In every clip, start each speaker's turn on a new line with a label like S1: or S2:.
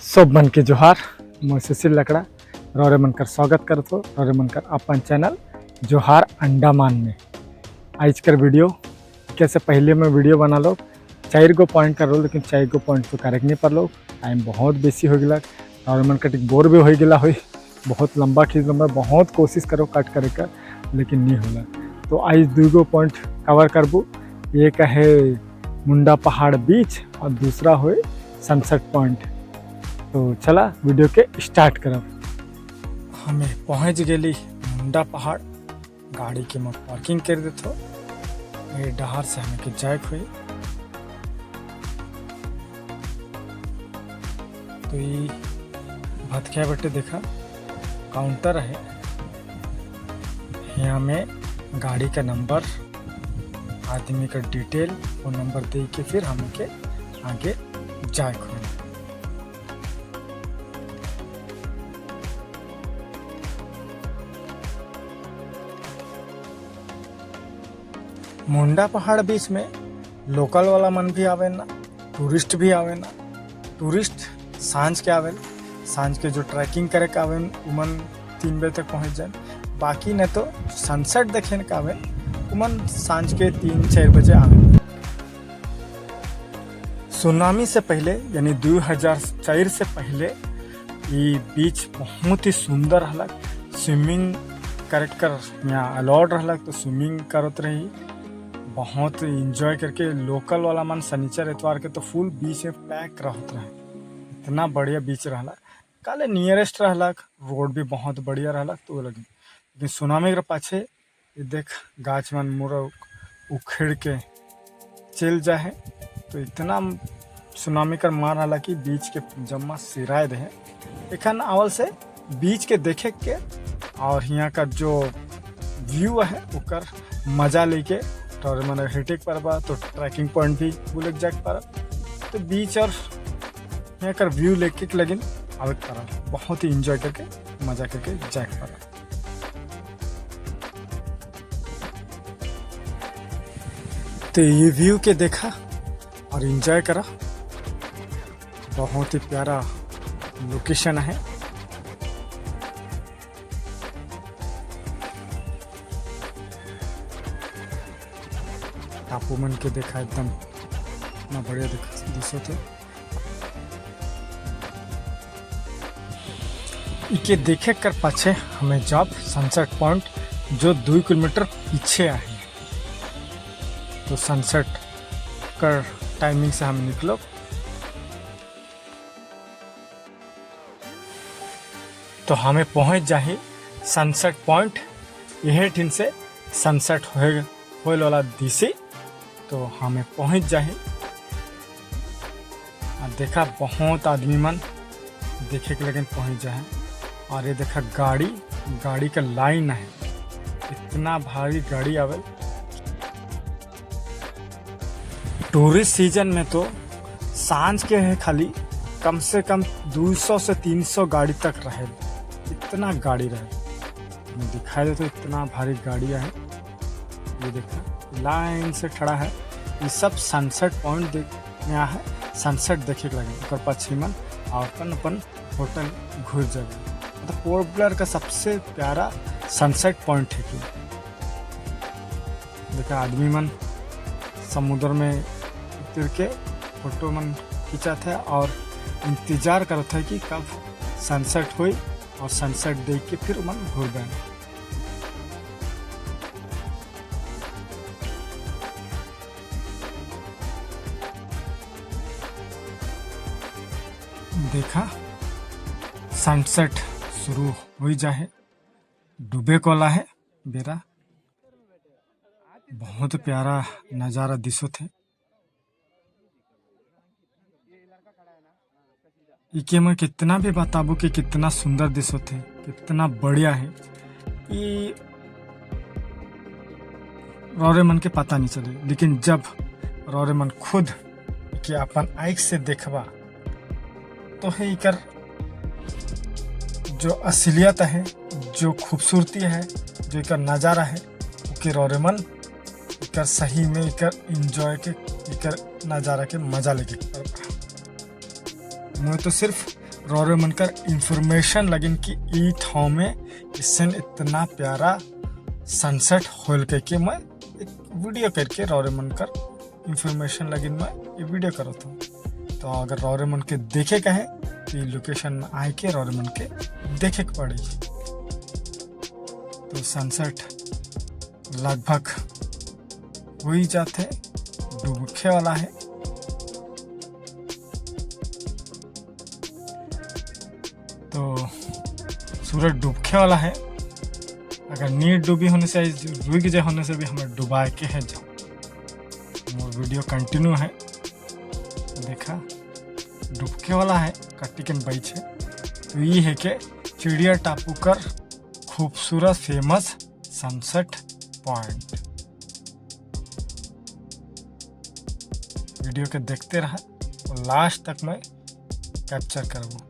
S1: सब मन के जोहार। मैं सुशील लकड़ा रौरे मन कर स्वागत करत हो रौरे मन कर अपन चैनल जोहार अंडमान में। आज कर वीडियो कैसे पहले मैं वीडियो बना लो 4 गो पॉइंट कर लो, लेकिन 4 गो पॉइंट तो करेक्ट नहीं पर लो। टाइम बहुत बेसी हो गया और मन का बोर भी हो गया हो, बहुत लंबा खींच लंबा बहुत कोशिश करो कट करे का, लेकिन नहीं होला। तो आज 2 गो पॉइंट कवर करबू। एक है मुंडा पहाड़ बीच और दूसरा हो सनसेट पॉइंट। तो चला वीडियो के स्टार्ट करब। हमें पहुंच गेली मुंडा पहाड़। गाड़ी के मैं पार्किंग कर देथो। ये डहार से हमें के जाए हुई। तो ये भतखिया बटे देखा काउंटर है, यहाँ में गाड़ी का नंबर, आदमी का डिटेल, फोन नंबर दे के फिर हम के आगे जाए हुई। मुंडा पहाड़ बीच में लोकल वाला मन भी आवे ना, टूरिस्ट भी आवे ना। टूरिस्ट सांझ के आवे, सांझ के जो ट्रैकिंग करे के आवे उमन 3 बजे तक पहुंच जाए। बाकी न तो सनसेट देखे के आवे उमन सांझ के 3-4 बजे आवे। सुनामी से पहले यानी 2004 से पहले ये बीच बहुत ही सुंदर रहलक। स्विमिंग करे कर यहाँ अलाउड रहलक, तो स्विमिंग करत रही बहुत इंजॉय करके। लोकल वाला मन शनिचर एतवार के तो फुल बीच में पैक रहत रहे, इतना बढ़िया बीच रहला। काले नियरेस्ट रहलक, रोड भी बहुत बढ़िया रहलक। तो लगी लेकिन सुनामी के पाछे ये देख गाछ मन मोरा उखेड़ के चल जाए। तो इतना सुनामी कर मार रहा कि बीच के जम्मा सिराए दे। एखन आवल से बीच के देखे के और यहाँ का जो व्यू है ओकर मजा लेके और मैंने हिटेक पर बा तो ट्रैकिंग पॉइंट भी बोले जाके पर तो बीच और यहाँ का व्यू लेके के लगिन आवे पर बहुत ही इंजॉय करके मजा करके जाके पर। तो ये व्यू के देखा और इंजॉय करा, बहुत ही प्यारा लोकेशन है। टापू मन के देखा एकदम इतना बढ़िया दिखत थे। इके देखे कर पाछे हमें जब सनसेट पॉइंट जो 2 किलोमीटर पीछे आए, तो सनसेट कर टाइमिंग से हम निकलो। तो हमें पहुंच जाए सनसेट पॉइंट। यही ठिन से सनसेट होए वाला दिसी, तो हमें पहुंच जाए। और देखा बहुत आदमी मन देखे के लेकिन पहुंच जाए। और ये देखा गाड़ी, गाड़ी का लाइन है, इतना भारी गाड़ी आवे। टूरिस्ट सीजन में तो सांझ के है खाली कम से कम 200 से 300 गाड़ी तक रहे, इतना गाड़ी रहे। दिखाई दे तो इतना भारी गाड़ियाँ है। ये देखा लाइन से खड़ा है। ये सब सनसेट पॉइंट देख यहाँ है, सनसेट देखे के लगे। ओकर पाछे मन और अपन अपन होटल घुस जाए। मतलब पोर्ट ब्लेयर का सबसे प्यारा सनसेट पॉइंट है कि देखा आदमी मन समुद्र में उतर के फोटो मन खींचा थे और इंतजार करता है कि कब सनसेट हुई और सनसेट देख के फिर मन घूर गए। देखा सनसेट शुरू हो जाए, डूबे कोला है बेरा। बहुत प्यारा नज़ारा दिसो थे। इके मैं कितना भी बताबू कि कितना सुंदर दिसो थे, कितना बढ़िया है, ये रौरे मन के पता नहीं चले। लेकिन जब रौरे मन खुद कि अपन आँख से देखबा तो है इकर जो असलियत है, जो खूबसूरती है, जो इकर नज़ारा है, ओके रौरे मन इकर सही में इकर इंजॉय के इकर नज़ारा के मज़ा लेके। मैं तो सिर्फ रौरे मन कर इंफॉर्मेशन लगिन कि ई ठाव में इसन इतना प्यारा सनसेट होल के मैं एक वीडियो करके रौरे मन कर इंफॉर्मेशन लगिन मैं ये वीडियो करत हूँ। तो अगर रौरे मन के देखे का है तो ये लोकेशन में आए के रौरे मन के देखे के पड़ी। तो सनसेट लगभग हो ही जाते, डूबखे वाला है। तो सूरज डूबखे वाला है। अगर नीट डूबी होने से, रुक जाए होने से भी हमें डुबाए के है जाओ। मोर वीडियो कंटिन्यू है। देखा, डूबके वाला है, कट्टी के बैच है। तो ये है कि चिड़िया टापू कर खूबसूरत फेमस सनसेट पॉइंट। वीडियो के देखते रहा और लास्ट तक मैं कैप्चर करबो।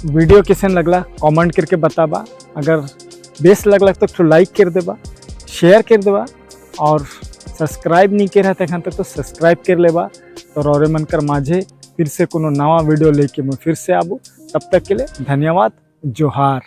S1: वीडियो कैसन लगला कमेंट करके बताबा। अगर बेस लगला तो लाइक कर देबा, शेयर कर देबा और सब्सक्राइब नहीं कर रहा तक तो सब्सक्राइब कर लेबा। तो रौरे मन कर माझे फिर से कोनो नवा वीडियो लेके मैं फिर से आबू। तब तक के लिए धन्यवाद, जोहार।